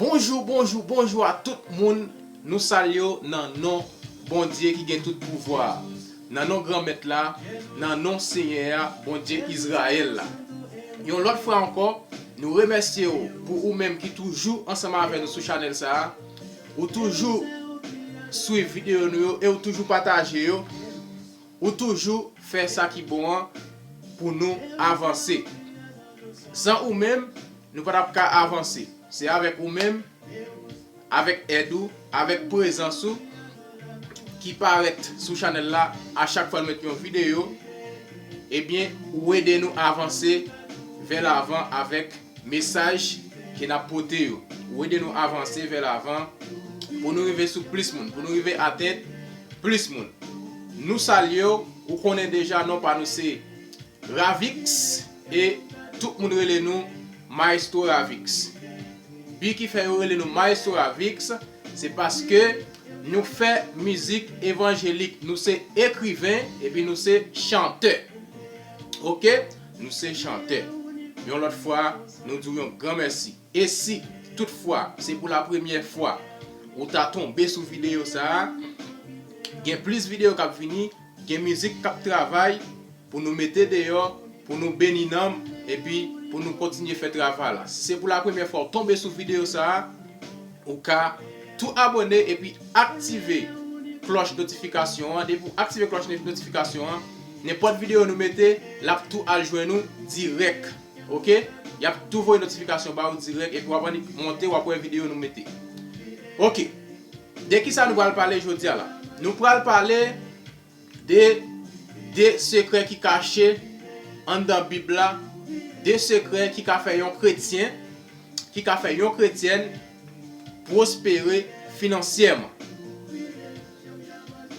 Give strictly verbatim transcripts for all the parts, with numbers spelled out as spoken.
Bonjou, bonjou, bonjou a tout moun. Nou salye w nan non Bondye ki gen tout pouvwa a, nan non Granmèt la, nan non Senyè a, Bondye Izrayèl la. Yon lòt fwa ankò, nou remèsye w pou ou menm ki toujou ansanm avè nou sou chanèl sa a. Ou toujou swiv videyo nou yo e ou toujou pataje yo. Ou toujou fè sa ki bon an pou nou avanse. San ou menm, nou pa t ap ka avanse. Se avèk ou menm, avèk èd ou, avèk prezans ou ki parèt sou chanèl la a chak fwa nou met yon videyo, ebyen, ou ede nou avanse vè lavan avèk mesaj ke n ap pote yo. Ou ede nou avanse vè lavan pou nou rive sou plis moun, pou nou rive atenn plis moun. Nou salye w, ou konnen deja non pa nou se Ravix e tout moun rele nou Maestro Ravix. Bi ki fè yo rele nou Maestro Ravix, se paske nou fè mizik evanjelik, nou se ekriven epi nou se chantè. Oke? Nou se chantè. Yon lòt fwa, nou di w yon gran mèsi. E si toutfwa se pou la premyè fwa ou ta tonbe sou videyo sa a, gen plis videyo k ap vini, gen mizik k ap travay pou nou mete deyò, pou nou beni nanm, epi pou nou kontinye fè travay la. Si se pou la premyè fwa ou tonbe sou videyo sa a, ou ka tou abòne epi aktive klòch notifikasyon an. Depi w aktive klòch notifikasyon an, nenpòt videyo nou mete, l ap tou al jwenn ou dirèk. Oke? Y ap tou voye notifikasyon ba ou dirèk, epi w ap annik monte, w ap wè videyo nou mete. Oke. De kisa nou pral pale jodi a la? Nou pral pale de de sekrè ki kache anndan Bib la, de sekrè ki ka fè yon kretyen, ki ka fè yon kretyèn pwospere finansyèman.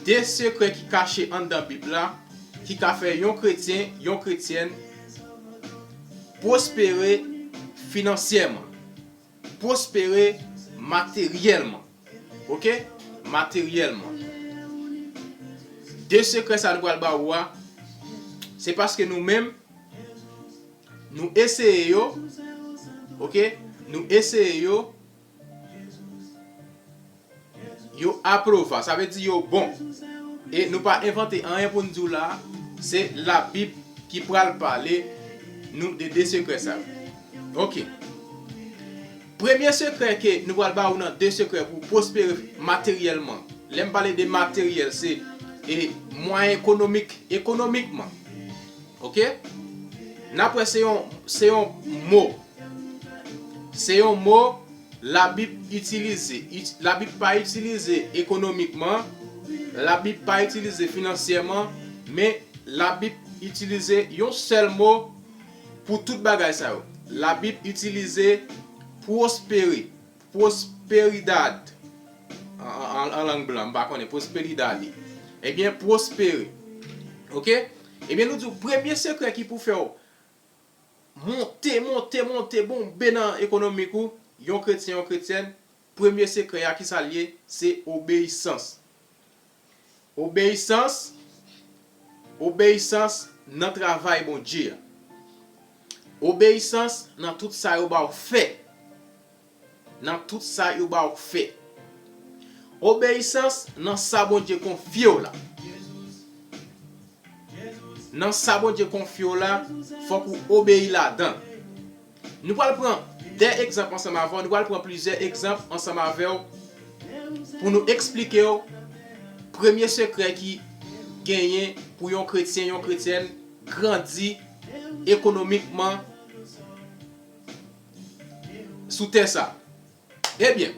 De sekrè ki kache anndan Bib la, ki ka fè yon kretyen, yon kretyèn pwospere finansyèman, pwospere materyèlman. Oke? Materyèlman. De sekrè sa nou pral ba ou a, se paske nou menm, nou eseye yo, oke? Nou eseye yo, yo aprova, sa vle di yo bon. E nou pa envante anyen pou n di w la, se Labib ki pral pale nou de de sekrè sa yo. Oke. Premye sekrè ke nou pral ba ou nan de sekrè pou pwospere materyèlman. Lè m pale de materyèl, se e mwayen ekonomik, ekonomikman. Oke? N ap wè se yon, se yon mo. Se yon mo Labib itilize. It-, Labib pa itilize ekonomikman, Labib pa itilize finansyèman, men Labib itilize yon sèl mo pou tout bagay sa yo. Labib itilize pwospere, prosperidad. An, an, an, an lang blan, m pa konnen, prosperidade. Ebyen, pwospere. Oke? Ebyen, nou di w, premye sekrè ki pou fè w monte, monte, monte, bonbe nan ekonomik ou, yon kretyen, yon kretyèn, premye sekrè a, kisa l ye? Se obeyisans. Obeyisans, obeyisans nan travay Bondye a. Obeyisans nan tout sa yo ba w fè. Nan tout sa yo ba w fè. Obeyisans nan sa Bondye konfye w la. Nan sa Bondye konfye w la, fòk ou obeyi ladan. Nou pral pran de egzanp ansanm avè w, nou pral pran plizyè egzanp ansanm avè w pou nou eksplike w premye sekrè ki genyen pou yon kretyen, yon kretyèn grandi ekonomikman sou tè sa. Ebyen,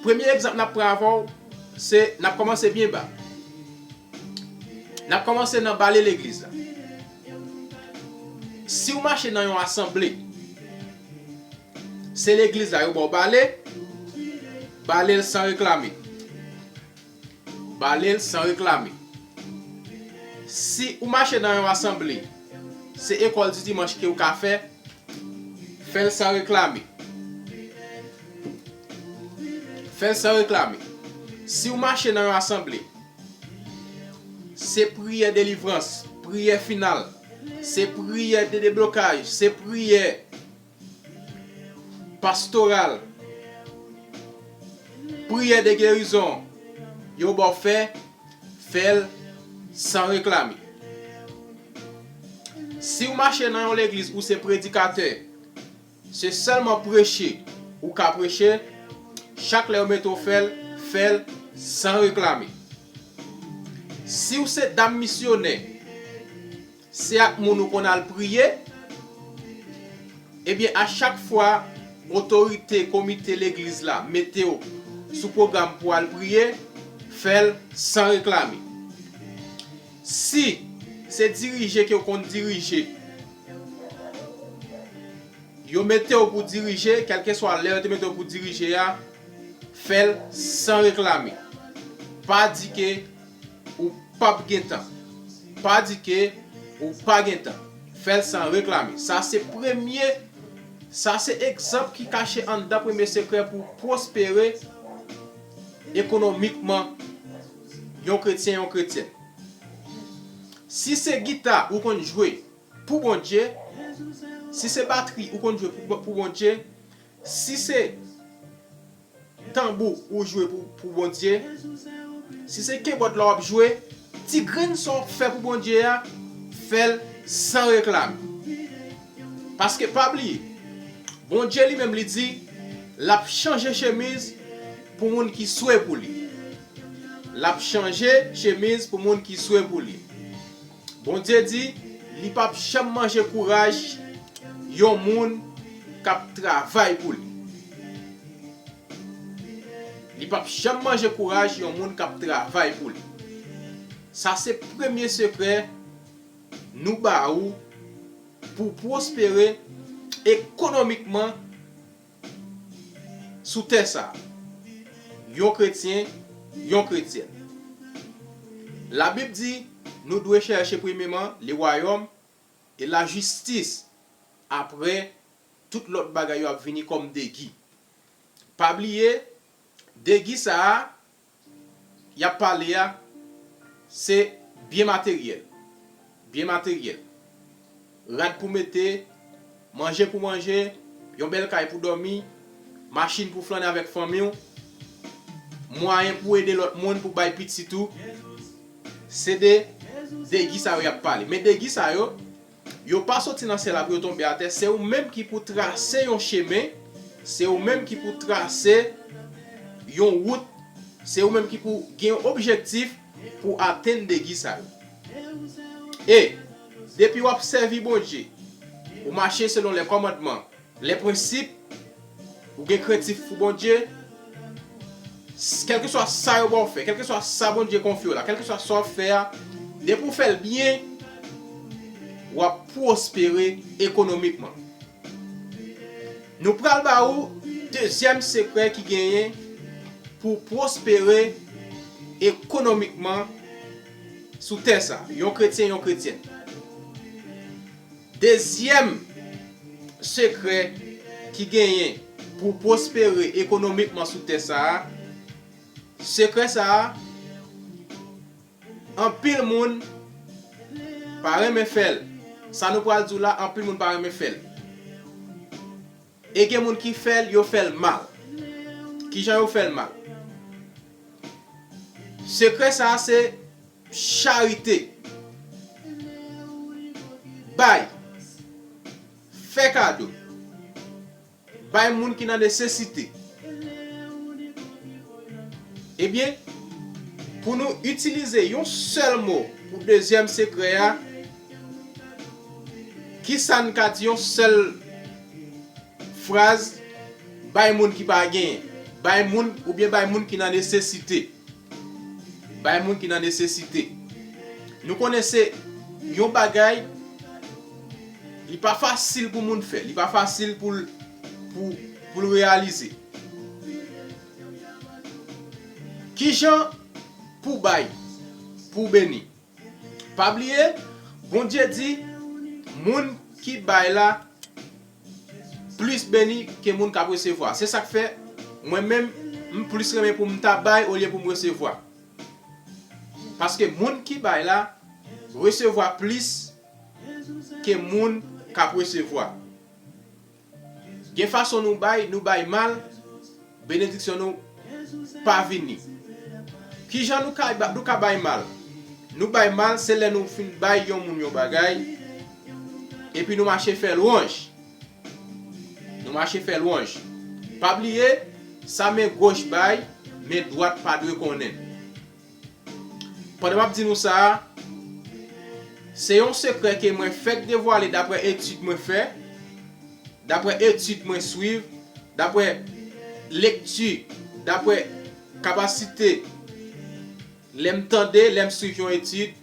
premye egzanp n ap pran avè w, se n ap kòmanse byen ba. N ap kòmanse nan bale legliz la. Si w mache nan yon asanble, se legliz la yo ba w bale, bale l san reklame. Bale l san reklame. Si ou mache nan yon asanble, se ekòl di dimanch ke ou ka fè, fè l san reklame. Fè l san reklame. Si ou mache nan yon asanble, se priyè delivrans, priyè final, se priyè de deblokaj, se priyè pastoral, priyè de gerizon, yo ba w fè, fè l san reklame. Si w mache nan yon legliz ou se predikatè, se sèlman preche ou ka preche, chak lè yo mete w fè l, fè l san reklame. Si w se dam misyonè, se ak moun ou konn al priye, ebyen, a chak fwa otorite komite legliz la mete w sou pwogram pou al priye, fè l san reklame. Si se dirije ke w konn dirije, yo mete w pou dirije, kèlkeswa lè yo te mete w pou dirije a, fè l san reklame. Pa di ke ou p ap gen tan. Pa di ke ou pa gen tan. Fè l san reklame. Sa se premye, sa se egzanp ki kache anndan premye sekrè pou pwospere ekonomikman yon kretyen, yon kretyèn. Si se gita ou konn jwe pou Bondye, si se batri ou konn jwe pou, pou Bondye, si se tanbou ou jwe pou, pou Bondye, si se kibòd la w ap jwe, ti grenn sa w ap fè pou Bondye a, fè l san reklame. Paske pa bliye, Bondye li menm li di, l ap chanje chemiz pou moun ki swe pou li. L ap chanje chemiz pou moun ki swe pou li. Bondye di, li p ap janm manje kouraj yon moun k ap travay pou li. Li p ap janm manje kouraj yon moun k ap travay pou li. Sa se premye sekrè nou ba ou pou pwospere ekonomikman sou tè sa a. Yon kretyen, yon kretyèn. Labib di, nou dwe chèche premyeman le wayòm e lajistis. Apre, tout lòt bagay yo ap vini kòm degi. Pa bliye, degi sa a y ap pale a, se byen materyèl. Byen materyèl. Rad pou mete, manje pou manje, yon bèl kay pou dòmi, machin pou flannen avèk fanmi w, mwayen pou ede lòt moun, pou bay pitit ou. Se de degi sa yo y ap pale. Men degi sa yo, yo pa soti nan syèl la pou yo tonbe atè. Se ou menm ki pou trase yon chemen, se ou menm ki pou trase yon wout, se ou menm ki pou gen yon objektif pou atenn degi sa yo. E, depi w ap sèvi Bondye, ou mache selon lè kòmandman, lè prensip, ou gen krentif pou Bondye, s-, kèlkeswa sa yo ba w fè, kèlkeswa sa Bondye konfye w la, kèlkeswa sa w ap fè a, depi w fè l byen, w ap pwospere ekonomikman. Nou pral ba ou dezyèm sekrè ki genyen pou pwospere ekonomikman sou tè sa, yon kretyen, yon kretyèn. Dezyèm sekrè ki genyen pou pwospere ekonomikman sou tè sa a, sekrè sa a, anpil moun pa renmen fè l. Sa nou pral di w la, anpil moun pa renmen fè l. E gen moun ki fè l, yo fè l mal. Kijan yo fè l mal? Sekrè sa a se charite. Bay. Fè kado. Bay moun ki nan nesesite. Ebyen, pou nou itilize yon sèl mo pou dezyèm sekrè a, kisa n ka di yon sèl fraz, bay moun ki pa genyen, bay moun, oubyen bay moun ki nan nesesite. Bay moun ki nan nesesite. Nou konnen se yon bagay, li pa fasil pou moun fè, li pa fasil pou l, pou, pou l reyalize. Kijan pou bay, pou beni? Pa bliye, Bondye di, moun ki bay la plis beni ke moun k ap resevwa. Se sa k fè, mwen menm, m plis renmen pou m ta bay olye pou m resevwa. Paske moun ki bay la resevwa plis ke moun k ap resevwa. Gen fason nou bay, nou bay mal, benediksyon nou pa vini. Kijan nou ka, nou ka bay mal? Nou bay mal, se lè nou fin bay yon moun yon bagay, epi nou mache fè lwanj. Nou mache fè lwanj. Pa bliye, sa men goch bay, men dwat pa dwe konnen. Pandan m ap di nou sa a, se yon sekrè ke mwen fèk devwale daprè etid mwen fè, daprè etid mwen swiv, daprè lekti, daprè kapasite lè m tande, lè m swiv yon etid,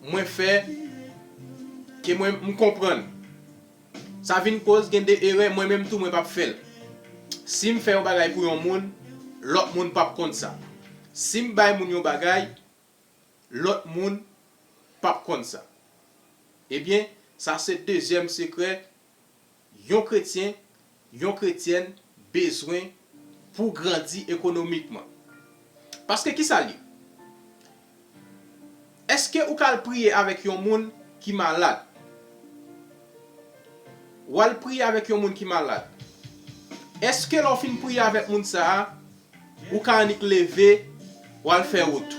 mwen fè ke mwen m konprann. Sa vin koz gen de erè, mwen menm tou mwen p ap fè l. Si m fè yon bagay pou yon moun, lòt moun p ap konn sa. Si m bay moun yon bagay, lòt moun p ap konn sa. Ebyen, sa se dezyèm sekrè yon kretyen, yon kretyèn bezwen pou grandi ekonomikman. Paske ki sa l ye? Èske ou ka al priye avèk yon moun ki malad? W al priye avèk yon moun ki malad. Èske lè w fin priye avèk moun sa a, ou ka annik leve, w al fè wout?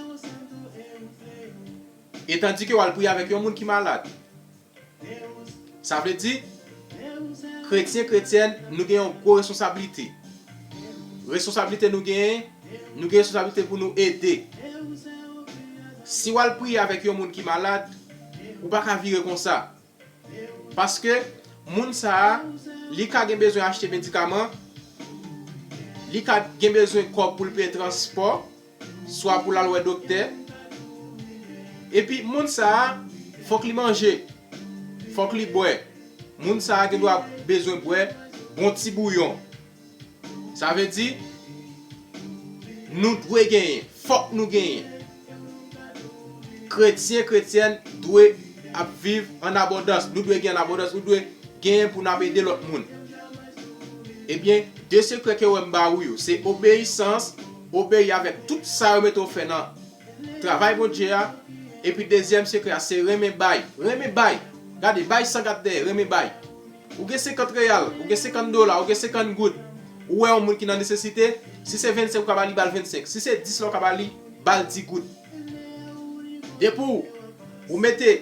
Etandike w al priye avèk yon moun ki malad. Sa vle di, kretyen, kretyèn, nou gen yon gwo responsablite. Responsablite nou genyen, nou gen responsablite pou nou ede. Si w al priye avèk yon moun ki malad, ou pa ka vire konsa. Paske moun sa a, li ka gen bezwen achte medikaman, li ka gen bezwen kòb pou l peye transpò, swa pou l al wè doktè. Epi moun sa a, fòk li manje, fòk li bwè. Moun sa a gen dwa bezwen bwè bon ti bouyon. Sa vle di, nou dwe genyen, fòk nou genyen. Kretyen, kretyèn dwe ap viv an abondans. Nou dwe gen an abondans, nou dwe genyen pou n ap ede lòt moun. Ebyen, de sekrè ke w wè m ba ou yo, se obeyisans, obeyi avèk tout sa yo mete w fè nan travay Bondye a, epi dezyèm sekrè a, se renmen bay. Renmen bay. Gade, bay san gad dèyè, renmen bay. Ou gen senkant reyal, ou gen senkant dola, ou gen senkant goud, ou wè yon moun ki nan nesesite, si se vennsenk ou ka ba li, ba l vennsenk. Si se dis la ou ka ba li, ba l dis goud. Depi w, ou mete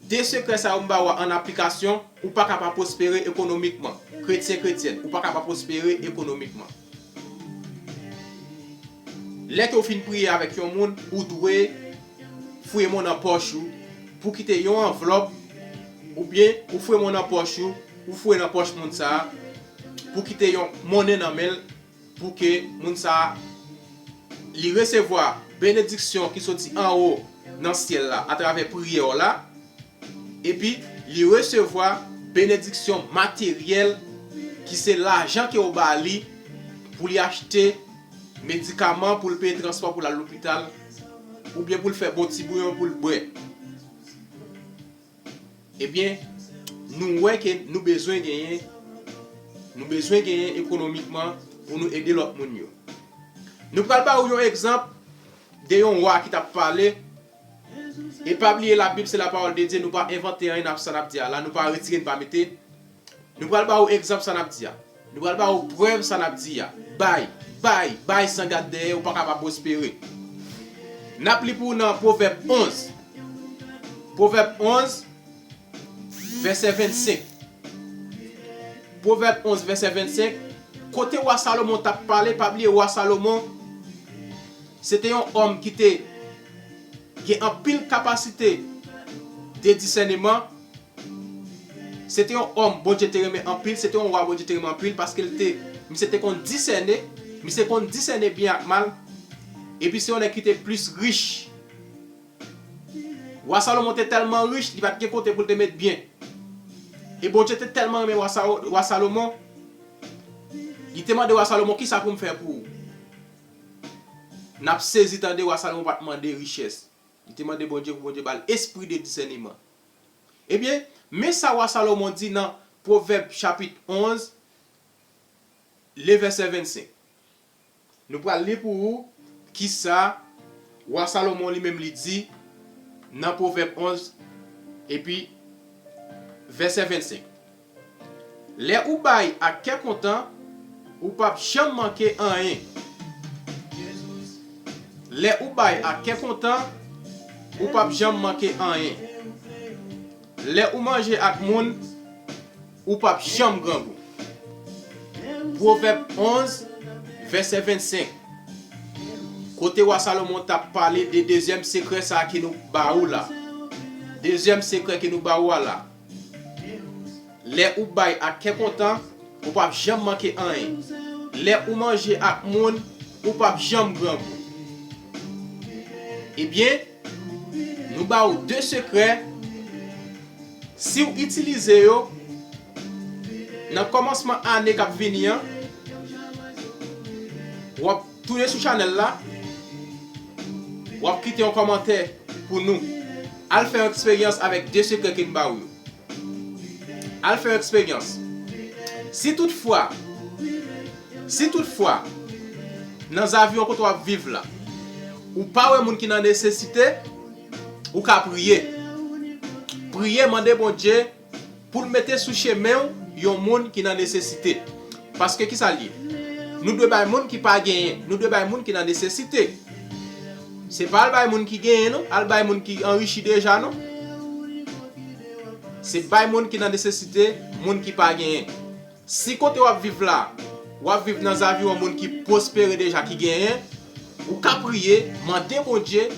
de sekrè sa yo m ba w an aplikasyon, ou pa ka pa pwospere ekonomikman. Kretyen, kretyèn, ou pa ka pa pwospere ekonomikman. Lè ke w fin priye avèk yon moun, ou dwe fouye men w nan pòch ou pou kite yon anvlòp, oubyen ou fouye men w nan pòch ou, ou fouye nan pòch moun sa a, pou kite yon monnen nan men l, pou ke moun sa a, li resevwa benediksyon ki soti anwo nan syèl la atravè priyè w la, epi li resevwa benediksyon materyèl ki se lajan ke w ba li pou li achte medikaman, pou l peye transpò, pou l al lopital, oubyen pou l fè bon ti bouyon pou l bwè. Ebyen, nou wè ke nou bezwen genyen, nou bezwen genyen ekonomikman pou nou ede lòt moun yo. Nou pral ba ou yon egzanp de yon wa ki t ap pale. E pa bliye, Labib se lapawòl de Dye, nou pa envante anyen, n ap sa n ap di a la, nou pa retire, n pa mete. Nou pral ba ou egzanp sa n ap di a. Nou pral ba ou prèv sa n ap di a. Bay, bay, bay san gad dèyè, ou pa ka pa pwospere. N ap li pou ou nan Pwovèb onz. Pwovèb onz, vèsè vennsenk. Pwovèb onz, vèsè vennsenk. Kote wa Salomon t ap pale, pa bliye wa Salomon, se te yon òm ki te gen anpil kapasite de disèneman. Se te yon òm Bondye te renmen anpil, se te yon wa Bondye te renmen anpil, paske l te, misye te konn disène, misye konn disène byen ak mal, epi se yon nèg ki te plis rich. Wa Salomon te tèlman rich, li pa t gen kote pou l te met byen. E Bondye te tèlman renmen wa Sa-, wa Salomon, li te mande wa Salomon, "Kisa pou m fè pou ou?" N ap sezi tande wa Salomon pa t mande richès. Li te mande Bondye pou Bondye ba l espri de disèneman. Ebyen, men sa wa Salomon di nan Pwovèb chapit onz, le vèsè vennsenk. Nou pral li pou ou kisa wa Salomon li menm li di nan Pwovèb onz epi vèsè vennsenk. Lè ou bay ak kè kontan, ou p ap janm manke anyen. Lè ou bay ak kè kontan, ou p ap janm manke anyen. Lè ou manje ak moun, ou p ap janm grangou. Pwovèb onz, vèsè vennsenk. Kote wa Salomon t ap pale de dezyèm sekrè sa a ke nou ba ou la. Dezyèm sekrè ke nou ba ou a la. Lè ou bay ak kè kontan, ou p ap janm manke anyen. Lè ou manje ak moun, ou p ap janm grangou. Ebyen, nou ba ou de sekrè. Si w itilize yo, nan kòmansman ane k ap vini an, w ap tounen sou chanèl la, w ap kite yon kòmantè pou nou. Al fè yon eksperyans avèk de sekrè ke n ba w yo. Al fè yon eksperyans. Si toutfwa, si toutfwa, nan zavyon kote w ap viv la, ou pa wè moun ki nan nesesite, ou ka priye. Priye, mande Bondye pou l mete sou chemen w yon moun ki nan nesesite. Paske ki sa l ye? Nou dwe bay moun ki pa genyen, nou dwe bay moun ki nan nesesite. Se pa al bay moun ki genyen non, al bay moun ki anrichi deja non. Se bay moun ki nan nesesite, moun ki pa genyen. Si kote w ap viv la, w ap viv nan zaviwon moun ki pwospere deja, ki genyen, ou ka priye, mande Bondye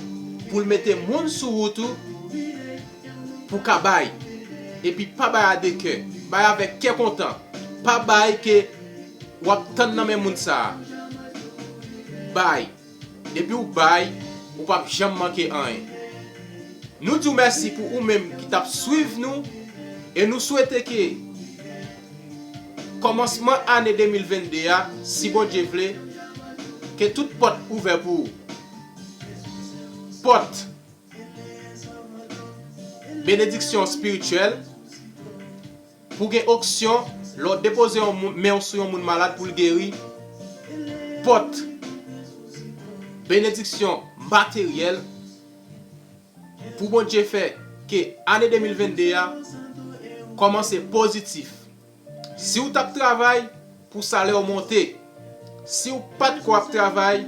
pou l mete moun sou wout ou pou w ka bay. Epi pa bay a de kè, bay avèk kè kontan. Pa bay ke w ap tann nan men moun sa a. Bay. Depi w bay, ou p ap janm manke anyen. Nou di w mèsi pou ou menm ki t ap swiv nou e nou swete ke kòmansman ane de mil vennde a, si Bondye vle, ke tout pòt ouvè pou ou. Pòt benediksyon espirityèl, pou gen onksyon, lè w depoze yon moun, men w sou yon moun malad pou l geri. Pòt benediksyon materyèl, pou Bondye fè ke ane de mil vennde a kòmanse pozitif. Si w t ap travay pou salè w monte, si w pa t ko ap travay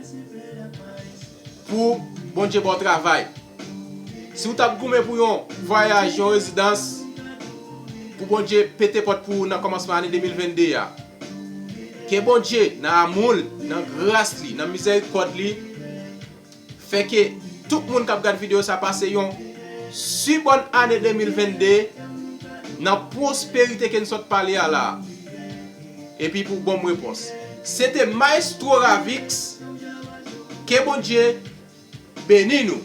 pou Bondye ba w travay, si w t ap goumen pou yon vwayaj, yon rezidans, pou Bondye pete pòt pou ou nan kòmansman ane de mil vennde a, ke Bondye, nan amou l, nan gras li, nan mizèrikòd li, fè ke tout moun k ap gad videyo sa pase yon si bòn ane de mil vennde nan pwosperite ke n sot pale a la a. Epi pou bon repons. Se te Maestro Ravix. Ke Bondye beni nou.